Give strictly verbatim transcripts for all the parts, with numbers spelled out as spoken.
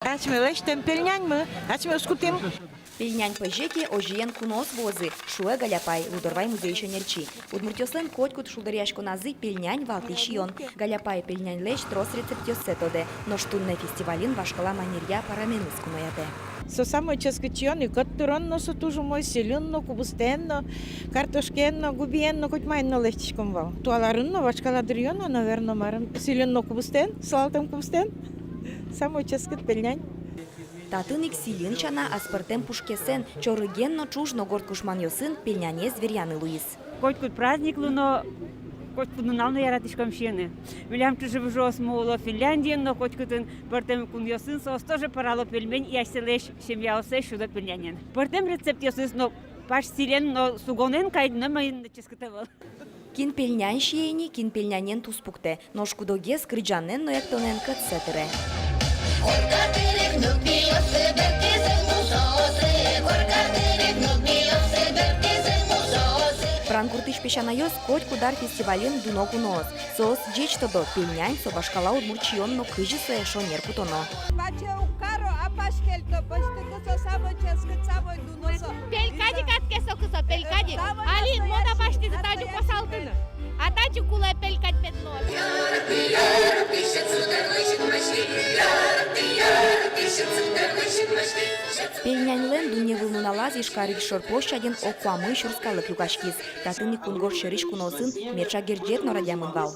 Асьме лэсьтэм пельняньмы, асьме уз кутӥм. Пельнянь пӧзе ке, озьыен куноос вуозы, шуэ Галяпай, Лудорвай музейысь ӧнерчи. Удмуртъёслэн котькуд шулдыръяськоназы пельнянь — валтӥсь сиён. Галяпай пельняньлэсь трос рецептъёссэ тодэ, нош туннэ фестивальын вашкала манеръя параменыз куноятэ. Со самой ческыт сиён, и кӧт тырон но со туж умой, сӥльын но, кубыстэн но, картошкаен но, губиен но, коть маин но лэсьтӥськом вал. Туала арын но, вашкала дыръён но, наверно, марын, сӥльын но кубыстэн, сылалтэм кубыстэн. Самой ческыт пельнянь. Татын ик сӥльын сяна, аспӧртэм пушкесэн, чорыген но ӵуж но горд кушманъёсын пельнянез веръяны луиз. Котькуд праздниклы но, котькуд нунал но яратӥськом сиыны. Милям чыжы-выжыосмы уло Финляндиын но, котькытын пӧртэм кунъёсын, соос тоже пӧрало пельмень и асьсэлэсь семьяоссэс сюдо пельнянен. Пӧртэм рецептъёсыз но, паш сӥлен но, сугонэн кадь но, маин но ческыт ӧвӧл. Кин пельнянь сие ини, кин пельнянен туспуктэ, нош куд-огез кырӟанэн но эктонэн кӧтсэ тыре. Корка тырек нылпиосы бертӥзы мусоосы, корка тырек нылпиосы бертӥзы мусоосы. Брангуртысь песянайёс котькуд ар фестивальын дуно куноос. Соос ӟеч тодо, пельнянь — со вашкала удмурт сиён но, кызьы сое шонер кутоно. Паче уг каро, а пашкельто, пӧзьтыку со самой ческыт, самой дуно со. Пелькади кадь ке соку со, пелькади. Али мода басьтӥзы тазьы косалтыны. А тазьы кулэ пелькадь мед луоз. Пельняньлэн дунневыл нуналаз Ижкарысь шор площадьын ог куамын сюрс калык люкаськиз. Татын ик кунгож сьӧрысь куноосын меӵак герӟет но радъямын вал.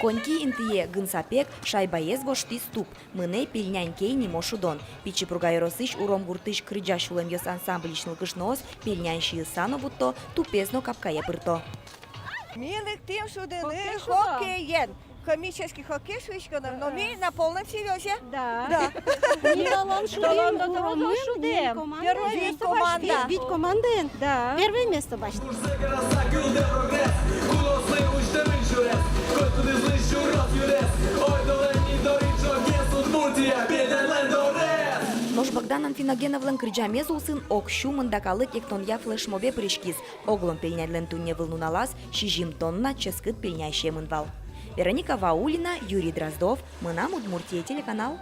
Коньки интые гынсапег шайбаез воштӥз туп. Мынэ «Пельнянь кей» нимо шудон. Пичи Пурга ёросысь Уром гуртысь «Кырӟа сюлэмъёс» ансамбльысь нылкышноос пельнянь сиыса но вутто, тупез но капкае пырто. Ми лыктӥм шудыны хоккеен. Хоккей шудо. Комический хоккей шуиськоно, но ми на полном серьёзе. Да. Да. Ми толон шудӥм, толон но уромын, шудӥм. Первой вид команда. Вид командаен. Да. Первое место басьтӥм. Нош Богдан Анфиногеновлэн кырӟамез улсын ог сю мында калык эктонъя флешмобе пыриськиз. Оглом пельняньлэн дунневыл нуналаз сизьым тонна ческыт пельнянь сиемын вал. Вероника Ваулина, Юрий Дроздов, «Мынам Удмуртие» телеканал.